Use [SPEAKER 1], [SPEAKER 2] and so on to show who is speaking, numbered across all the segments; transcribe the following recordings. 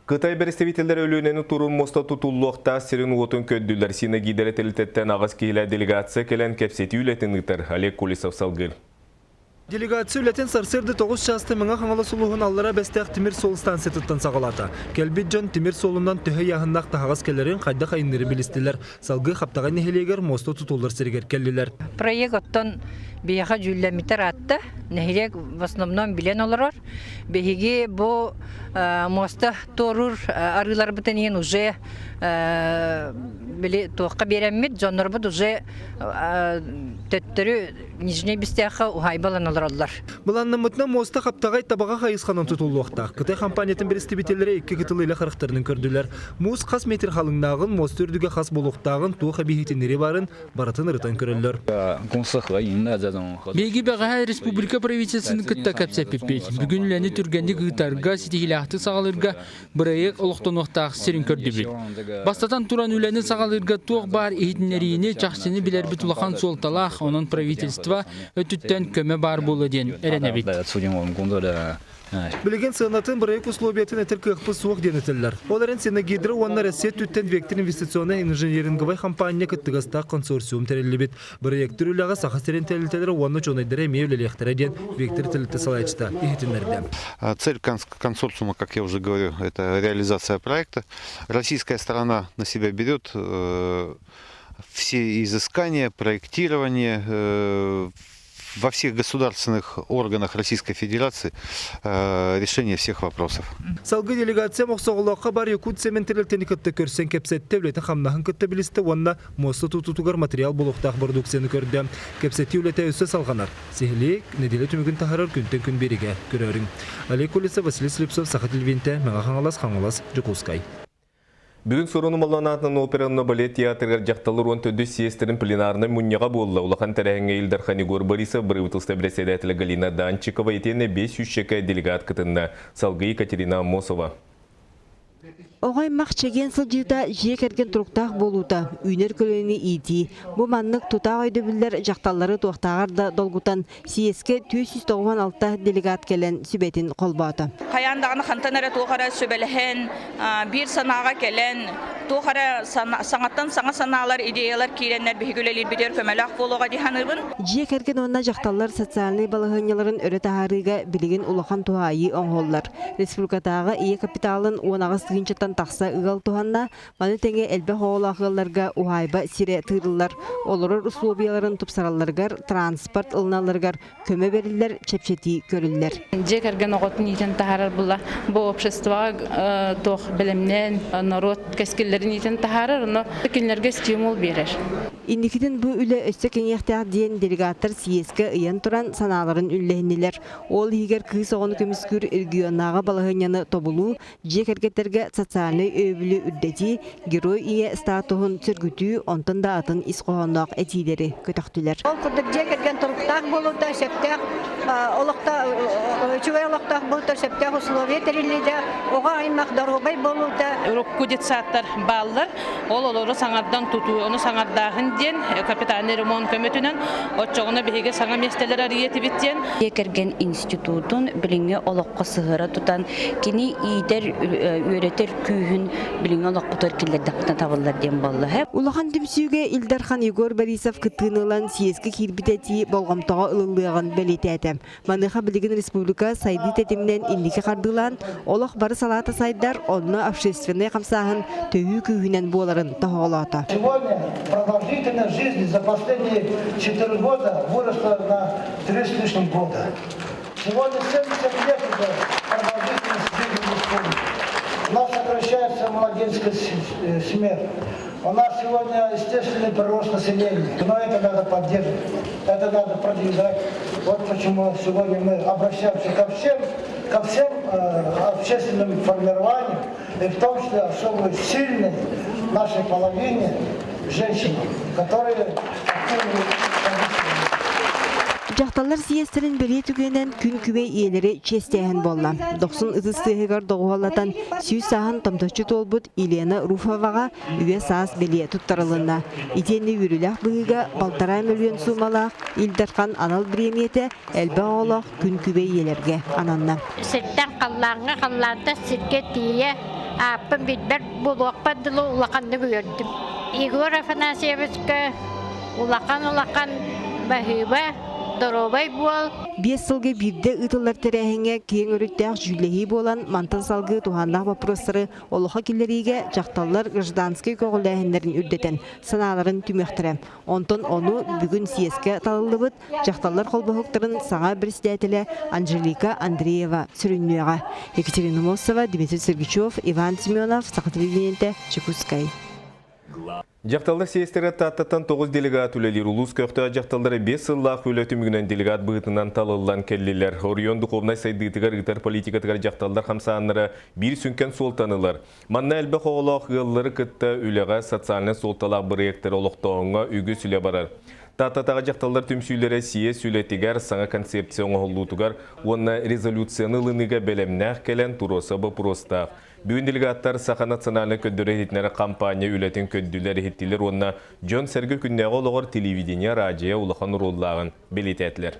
[SPEAKER 1] Кытай бэрэстэбиитэллэрэ Өлүөнэни турун муоста тутуллуохтаах сирин-уотун көрдүлэр. Синагидара тэрилтэттэн аҕыс киһилээх делегация кэлэн кэпсэтии үлэтин ыытар. Олег Колесов салгыыр.
[SPEAKER 2] Делегация үлэтин сарсыарда 9 чааста Мэҥэ Хаҥалас улууһун Аллараа Бэстээх тимир суол станциятыттан саҕалаата. Кэлбит дьон тимир суолунан төһө ыйааһыннаах таһаҕас кэлэрин, хайдах айанныырын билистилэр. Салгыы Хаптаҕай нэһилиэгэр муоста тутуллар сиригэр кэллилэр.
[SPEAKER 3] Проект оттон биһиэхэ дьүүллэммитэр аатта. Нэһилиэк в основном билэн олорор. Биһиги бу муоста туоруур арыыларбытын иһин уже били туохха биэрэммит дьоннорбут уже төттөрү Нижней Бестяхха уһаайбалан олороллор.
[SPEAKER 2] Былааннаммытынан муоста хаптаҕай табаҕа хайысханан тутуллуохтаах. Кытай компаниятын бэрэстэбиитэллэрэ икки кытылы илэ харахтарынан көрдүлэр. Муус хас метр халыҥнааҕын, муоста үрдүгэ хас буолуохтааҕын, туох эбиһитиннэри баарын барытын ырытан көрөллөр.
[SPEAKER 4] Биһиги бэҕэһээ республика правительствотын кытта кэпсэппиппит. Бүгүн үлэни түргэнник ыытарга, ситиһиилээхтик саҕалыырга бырайыак олохтонуохтаах сирин көрдүбүт. Бастатан туран үлэни саҕалыырга туох баар иһитиннэриини, чахчыны билэрбит улахан суолталаах, онон правительство өттүттэн көмө баар буолуо диэн эрэнэбит.
[SPEAKER 2] Билигин сыанатын бырайыак условиятын этэр кыахпыт суох диэн этэллэр. Ол эрэн Синагидро уонна Россия өттүттэн Вектор инвестиционнай инженеринговай хампаанньа кыттыгастаах консорциум тэриллибит. Бырайыактыыр үлэҕэ Саха сирин тэрилтэлэрэ уонна учуонайдара эмиэ үлэлиэхтэрэ диэн Вектор тэрилтэ салайааччыта иһитиннэрдэ.
[SPEAKER 5] Цель консорциума, как я уже говорю, это реализация проекта. Российская сторона на себя берет все изыскания, проектирование, во всех государственных органах Российской Федерации решение всех вопросов.
[SPEAKER 2] Салгыы делегация Мохсоҕолооххо бар Якут цемент тэрилтэни кытта көрсөн кэпсэттэ, үлэтин хамнаһын кытта билистэ уонна муоста тутуутугар материал булуохтаах бородууксуйаны көрдө. Кэпсэтии үлэтэ өссө салҕанар. Сиһилии нэдиэлэ түмүгүн таһаарар күнтэн күн биэригэ көрөөрүҥ. Олег Колесов, Василий Слепцов, Саха телевидениетэ, Мэҥэ Хаҥалас, Хаҥалас, Дьокуускай.
[SPEAKER 1] Бүгүн Сурун Умаллан аатынан операнна балет театрыгар дьахталлар уон төрдүс съездэрин пленарнай мунньаҕа буолла. Улахан тэрээһиҥҥэ Ил Дархан Егор Борисов, бырабыыталыста бэрэссэдээтэлэ Галина Данчикова итиэннэ 500 делегат кытынна. Салгыы Екатерина Аммосова.
[SPEAKER 6] Оҕо аймах чэгиэн сылдьыыта дьиэ кэргэн туруктаах буолуута, үүнэр көлүөнэни иитии. Бу маннык тутаах өйдөбүллэр дьахталлары туохтааҕар да долгутан, съезкэ 496 делегат кэлэн сүбэтин холбоото.
[SPEAKER 7] Хайаан даҕаны хантан эрэ туох эрэ сүбэлэһэн, биир санааҕа кэлэн, туох эрэ саҥаттан саҥа санаалар, идеялар киирэннэр биһиги үлэлиирбитигэр көмөлөөх буолуоҕа дии саныыбын.
[SPEAKER 6] Дьиэ кэргэн уонна дьахталлар социальнай балаһыанньаларын өрө таһаарыыга билигин улахан туһаайыы оҥоһуллар. Республикатааҕы ийэ капиталын 18 тыһыынчаттан тахса ыал туһанна, маны тэҥэ элбэх оҕолоох ыалларга уһаайба сирэ тыырыллар, олорор условияларын тупсаралларыгар, транспорт ылыналларыгар көмө бэриллэр, чэпчэтии көрүллэр.
[SPEAKER 8] Дьиэ кэргэн оҕотун иитэн таһаарар була бу обществоҕа туох бэлэмнээн норуот кэскиллэрин иитэн таһаарар, ону кинилэргэ стимул биэрэр.
[SPEAKER 6] Инникитин бу үлэ өссө кэҥиэхтээх диэн делегаттар съезкэ ыйан туран санааларын үллэһиннилэр. Ол иһигэр кыыс оҕону көмүскүүр регионнааҕы балаһыанньаны тобулуу, дьиэ кэргэттэргэ социальнай өйөбүлү үрдэтии, герой ийэ статуһун сөргүтүү, онтон да атын ис хоһоонноох этиилэри көтөхтүлэр.
[SPEAKER 9] Ол курдук дьиэ кэргэн туруктаах буолуута, сөптөөх олохто үчүгэй олохтоох буолуута, сөптөөх условия тэриллиитэ, оҕо аймах доруобай буолуута.
[SPEAKER 8] Урукку детсадтар бааллар. Ол олору саҥардан тутуу, ону саҥардааһын диэн капитальный ремонт көмөтүнэн оччоҕуна биһиги саҥа миэстэлэр арыйа этибит диэн.
[SPEAKER 10] Дьиэ кэргэн институтун билиҥҥи олоххо сыһыара тутан, кини иитэр, үөрэтэр күүһүн билиҥҥи олохпутугар киллэрдэхпитинэ табыллар диэн буолла.
[SPEAKER 6] Улахан түмсүүгэ Ил Дархан Егор Борисов кыттыыны ылан съезкэ киирбит этии болҕомтоҕо ылыллыаҕын бэлиэтээтэ. Маныаха билигин республика сайдыы тэтиминэн инники хардыылаан, олох бары салаата сайдар, онно общественнай хамсааһын төһүү күүһүнэн буоларын тоһоҕолоото.
[SPEAKER 11] Сегодня продолжительность жизни за последние 4 года выросла на 3 с лишним года. Сегодня 70 лет уже продолжительность жизни в республике. У нас сокращается младенческая смерть. У нас сегодня естественный прирост населения, но это надо поддерживать, это надо продвигать. Вот почему сегодня мы обращаемся ко всем общественным формированиям, и в том числе особо сильной нашей половине женщинам, которые активно.
[SPEAKER 6] Дьахталлар съезтэрин бэлиэ түгэнинэн күн күбэй ийэлэри чиэстээһин буолла. Дохсун ытыс тыаһыгар доҕуһуоллатан 100 сааһын томточчу туолбут Елена Руфоваҕа үйэ саас бэлиэ туттарылынна. Итиэннэ үөрүүлээх быһыыга балтараа мөлүйүөн суумалаах Ил Дархан анал бириэмийэтэ элбэх оҕолоох күн күбэй ийэлэргэ ананна.
[SPEAKER 12] Сиртэн халлааҥҥа, халлаантан сиргэ тиийэ. Ааппын билбэт буолуохпар дылы улаханнык үөрдүм. Егор Афанасьевичка улахан-улахан баһыыба, доруобай буол.
[SPEAKER 6] Биэс сылга биирдэ ыытыллар тэрээһиҥҥэ киэҥ өрүттээх дьүүллэһии буолан, мантан салгыы туһааннаах боппуруостары олоххо киллэриигэ дьахталлар гражданскай көҕүлээһиннэрин үрдэтэн санааларын түмүөхтэрэ. Онтон ону бүгүн съезкэ талыллыбыт дьахталлар холбоһуктарын саҥа председателэ Анжелика Андреева сүрүннүөҕэ. Екатерина Мосова, Дмитрий Сергучев, Иван Семенов, Саха телевидениетэ, Чекускай.
[SPEAKER 1] Дьахталлар сиэстэрэ Тааттаттан 9 делегат үлэлиир улуус көхтөөх дьахталлара 5 сыллаах үлэ түмүгүнэн делегат быһыытынан талыллан кэллилэр. Оройуон духовнай сайдыытыгар ыытар политикатыгар дьахталлар хамсааннара биир сүҥкэн суолтаны ылар. Манна элбэх оҕолоох ыаллары кытта үлэҕэ социальнай суолталаах бырайыактары олохтооһуҥҥа үгүс үлэ барар. Тааттатааҕы дьахталлар түмсүүлэрэ съезд үлэтигэр саҥа концепция оҥоһуллуутугар уонна резолюцияны ылыныыга бэлэмнээх кэлэн туруорса боппуруостаах. Бүгүн делегаттар Саха национальнай көрдөрөр-иһитиннэрэр хампаанньа үлэтин көрдүлэр-иһиттилэр уонна дьон-сэргэ күннээҕи олоҕор телевидение, араадьыйа улахан оруоллааҕын бэлиэтээтилэр.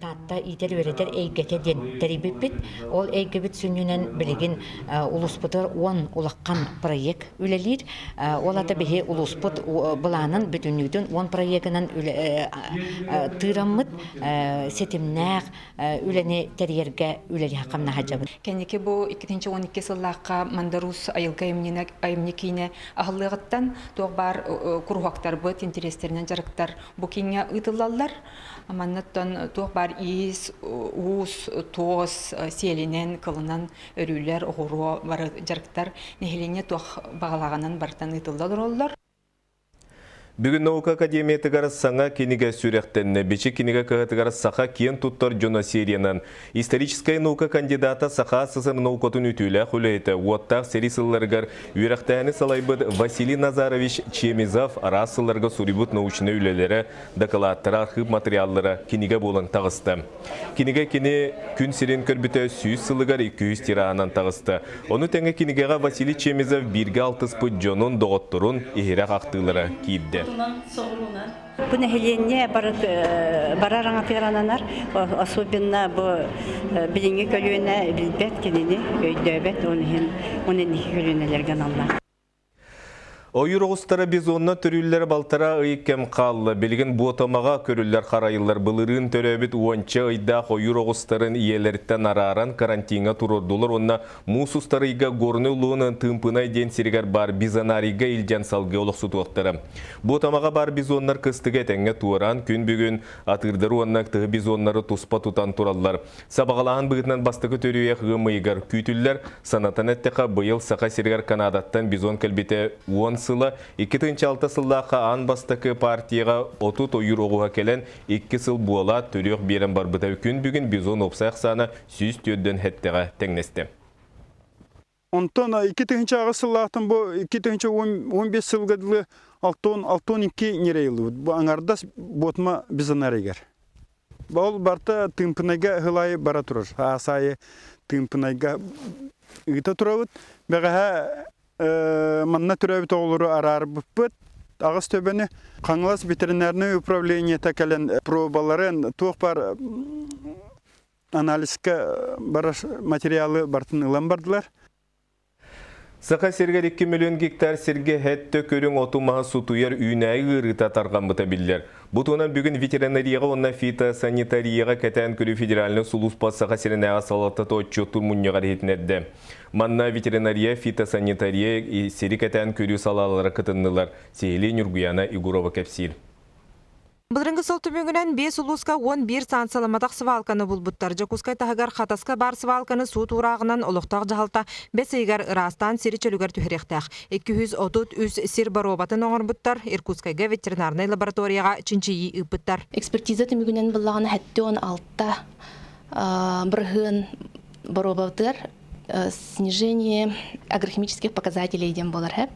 [SPEAKER 13] Таатта иитэр-үөрэтэр эйгэтэ диэн тэрийбиппит. Ол эйгэбит сүнньүнэн билигин улууспутугар 10 улахан проект үлэлиир. Ол ата биһи улууспут былаанын бүтүннүүтүн 10 проегынан тыыраммыт ситимнээх үлэни тэрийэргэ үлэлиэх хамнаһадьабыт.
[SPEAKER 14] Кэнники бу 2012 сыллаахха Мандарус айылга айымньы киинэ аһыллыаҕыттан туох баар куруһуоктарбыт интэриэстэринэн дьарыктар Бу кииҥҥэ ыытыллаллар. Манныттан туох баар иис, уус, туос, сиэлинэн, кылынан өрүүлэр, оҕуруо бары дьарыктар нэһилиэнньэ туох баҕалааҕынан барытан ыытылла олороллор.
[SPEAKER 1] Бүгүн наука академиятыгар саҥа кинигэ сүрэхтэннэ. Бичик кинигэ кыһатыгар саха киэн туттар дьоно сериянан Историческай наука кандидата Саха СССР наукатын үтүөлээх үлэһитэ, уоттаах сэрии сылларыгар үөрэхтээһини салайбыт Василий Назарович Чемизов араас сылларга суруйбут научнай үлэлэрэ, дакылааттара, архыып материаллара кинигэ буолан таҕыста. Кинигэ кини күн сирин көрбүтэ 100 сылыгар 200 тираһынан таҕыста. Ону тэҥэ кинигэҕэ Василий Чемизов бииргэ алтыспыт дьонун, доҕотторун иһирэх ахтыылара киирдэ.
[SPEAKER 15] Бу нэһилиэнньэ барар аҥатыгар ананар, особенно бу билиҥҥи көлүөнэ билбэт кинини, өйдөөбөт, ол иһин он инники көлүөнэлэргэ аналлаах.
[SPEAKER 1] Ойуур оҕустара бизонна төрүүллэр балтараа ый кэм хаалла. Билигин Буотамаҕа көрүллэр харайыллар былырыын төрөөбүт уонча ыйдаах ойуур оҕустарын ийэлэриттэн арааран карантиҥҥа туруордулар уонна Муус устар ыйга Горнай улууһун Тыымпынай диэн сиригэр баар бизонарийга илдьэн салгыы олохсутуохтара. Буотамаҕа баар бизоннар кыстыгы этэҥҥэ туораан, күн бүгүн атыырдары уонна тыһы бизоннары туспа тутан тураллар. Сабаҕалааһын быһыытынан бастакы төрүөйэх ыам ыйыгар күүтүллэр. Санатан эттэххэ, быйыл Саха сиригэр Канадаттан бизон кэлбитэ 10 сыла, 2006 сыллаахха аан бастакы партияҕа 30 ойуур оҕуһа кэлэн, 2 сыл буолаат, төрүөх биэрэн барбыта. Күн бүгүн бизон уопсай ахсаана 104 эттэҕэ тэҥнэстэ.
[SPEAKER 16] Онтон 2008 сыллаахтан бу 2015 сылга дылы 62 ньирэй ыллыбыт. Бу аҥардас буотма бизонаригар. Ол барта Тыымпынайга ыһылайы бара турар. Аасайы Тыымпынайга ыыта турабыт. Бэҕэһээ манна төрөөбүт оҕолору араарбыппыт. Аҕыс төбөнү Хаҥалас ветеринарнай управлениета кэлэн пробаларын туох бар анализка барар материалы барытын ылан бардылар.
[SPEAKER 1] Саха сиригэр 2 миллион гектар сиргэ һэттэ көрүҥ оту-маһы сутуйар үүнээйи ыарыыта тарҕаммыта биллэр. Бу туһунан бүгүн ветеринарияҕа уонна фитосанитарияҕа кэтээн көрүү федеральнай сулууспа Саха сиринээҕи салалтата отчуоттуур мунньаҕар иһитиннэрдэ. Манна ветеринария, фитосанитария, сири кэтээн көрүү салаалара кытыннылар. Сиһилии Ньургуяна Егорова кэпсиир.
[SPEAKER 17] Былырыҥҥы сыл түмүгүнэн биэс улууска 11 санкцияламматах свалканы булбуттар. Дьокуускай таһыгар Хатаска баар свалканы суут уурааҕынан олохтоох дьаһалта бэс ыйыгар ыраастаан сири чөлүгэр түһэриэхтээх. 233 сир боруобатын оҥорбуттар, Иркутскайга ветеринарнай лабораторияҕа чинчийии ыыппыттар.
[SPEAKER 18] Экспертиза түмүгүнэн буллаҕына 76 бырыһыан боруобатыгар снижение агрохимических показателей диэн буолар.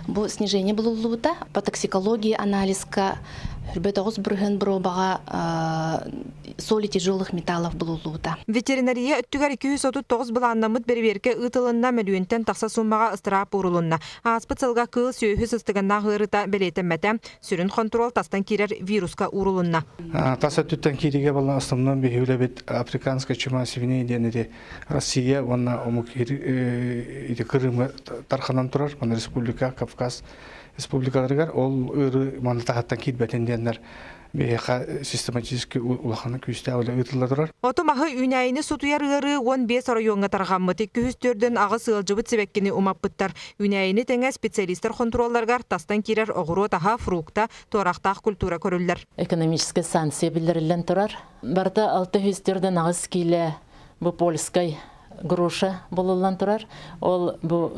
[SPEAKER 18] Бу снижение булуллубута. По токсикологии анализка 29 бырыһыан боруобаҕа соли тяжелых металлов булуллубута.
[SPEAKER 17] Ветеринария өттүгэр 239 былааннаммыт бэрэбиэркэ ыытылынна, мөлүйүөнтэн тахса сууммаҕа ыстыраап уурулунна. Ааспыт сылга кыыл сүөһү сыстыганнаах ыарыыта бэлиэтэммэтэ. Сүрүн хонтуруол тастан киирэр вируска уурулунна.
[SPEAKER 19] Тас өттүттэн киириигэ буолла основном биһи үлэбит африканская чума свиней диэн ити Россия уонна омук ити Крымга тарханан турар, манна республика, Кавказ республикаларыгар ол ыарыы манна таһыттан киирбэтин диэннэр биһиэхэ систематически улахан күүстээх үлэ ыытылла турар.
[SPEAKER 17] Оту-маһы үүнээйини сутуйар ыарыы 15 оройуоҥҥа тарҕаммыт. Иккүһүс төрдүн аҕыс ыалдьыбыт сибэккини умаппыттар. Үүнээйини тэҥэ специалистар хонтуруолларыгар тастан киирэр оҕуруот аһа, фрукта, туорахтаах культура көрүллэр.
[SPEAKER 20] Экономическай санкция биллэриллэн турар. Барыта 648 киилэ бу польскай груша булуллан турар. Ол бу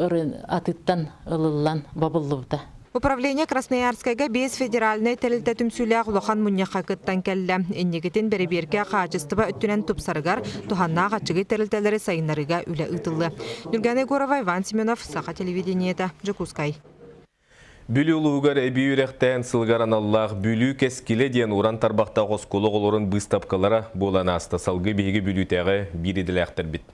[SPEAKER 20] атыттан ылыллан бобуллубута.
[SPEAKER 17] Управление Красноярскайга биэс федеральнай тэрилтэ түмсүүлээх улахан мунньахха кыттан кэллэ. Инникитин бэрэбиэркэ хаачыстыба өттүнэн тупсарыгар, туһаннаах аччыгый тэрилтэлэри сайыннарыыга үлэ ыытыллыа. Нюргана Егорова, Иван Семенов, Саха телевидениета, Дьокуускай.
[SPEAKER 1] Бүлүү улууһугар эбии үөрэхтээн сылыгар аналлаах Бүлүү кэскилэ диэн уран тарбахтаах оскуола оҕолорун быыстапкалара буолан ааста. Салгыы биһиги Бүлүүтээҕи биир идэлээхтэрбит.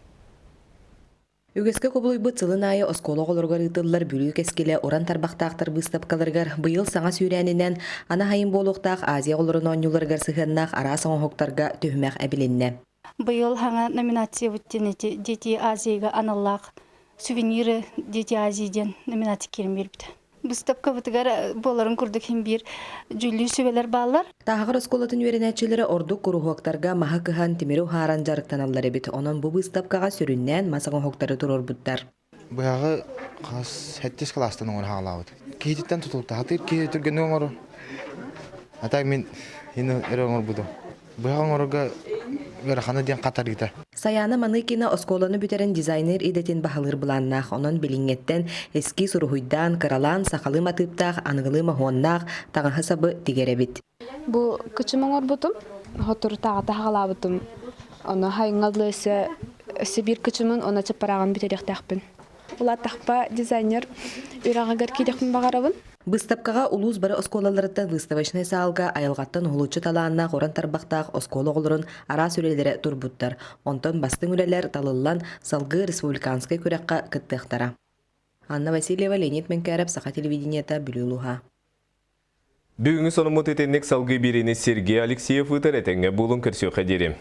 [SPEAKER 21] Үгэскэ кубулуйбут сылын аайы оскуола оҕолоругар ыытыллар Бүлүү кэскилэ уран тарбахтаахтар быыстапкаларыгар быйыл саҥа сүүрээнинэн Анахайым буолуохтаах Азия оҕолорун оонньууларыгар сыһыаннаах араас оҥоһуктарга түһүмэх эбилиннэ.
[SPEAKER 22] Быйыл саҥа номинациябыт диэн ити Дети Азияга аналлаах сувениры Дети Азии диэн номинация киирэн биэрбитэ. Быыстапкабытыгар буоларын курдук иһин биир дьүүллүүр сүбэлэр бааллар.
[SPEAKER 21] Тааһаҕар оскуолатын үөрэнээччилэрэ ордук куруһуоктарга маһы кыһан, тимири уһааран дьарыктаналлар эбит. Онон бу быыстапкаҕа сүрүннээн мас оҥоһуктары туруорбуттар.
[SPEAKER 23] Быһаҕы хас сэттис кылаастан оҥоро хаалаабыт. Киһититтэн тутулта. Хатыыр киһи түргэнник оҥорор. А так мин эрэ оҥорбутум. Быһах оҥорорго ыарахана диэн хатарыыта.
[SPEAKER 21] Сайаана Маныкина оскуоланы бүтэрэн дизайнер идэтин баһылыыр былааннаах. Онон билиҥҥэттэн эскиз уруһуйдаан, кыралаан сахалыы матыыптаах, аныгылыы моһуоннаах таҥаһы-сабы тигэр эбит.
[SPEAKER 24] Бу кычым оҥорбутум, соторутааҕыта саҕалаабытым. Ону хайыҥалыы өссө өссө биир кычымын уонна чаппарааҕын бүтэриэхтээхпин. Улааттахпа дизайнер үөрэҕигэр киириэхпин баҕарабын.
[SPEAKER 21] Быыстапкаҕа улуус бары оскуолаларыттан выставочнай саалга айылҕаттан уһулуччу талааннаах уран тарбахтаах оскуола оҕолорун араас үлэлэрэ турбуттар. Онтон бастыҥ үлэлэр талыллан, салгыы республиканскай күрэххэ кыттыахтара. Анна Васильева, Леонид Мэҥкээрэп, Саха телевидениета, Бүлүү улууһа.
[SPEAKER 1] Бүгүҥҥү сонуммут итинник салгыы биэриини Сергей Алексеев ыытар этэҥҥэ буолун көрсүөххэ диэри.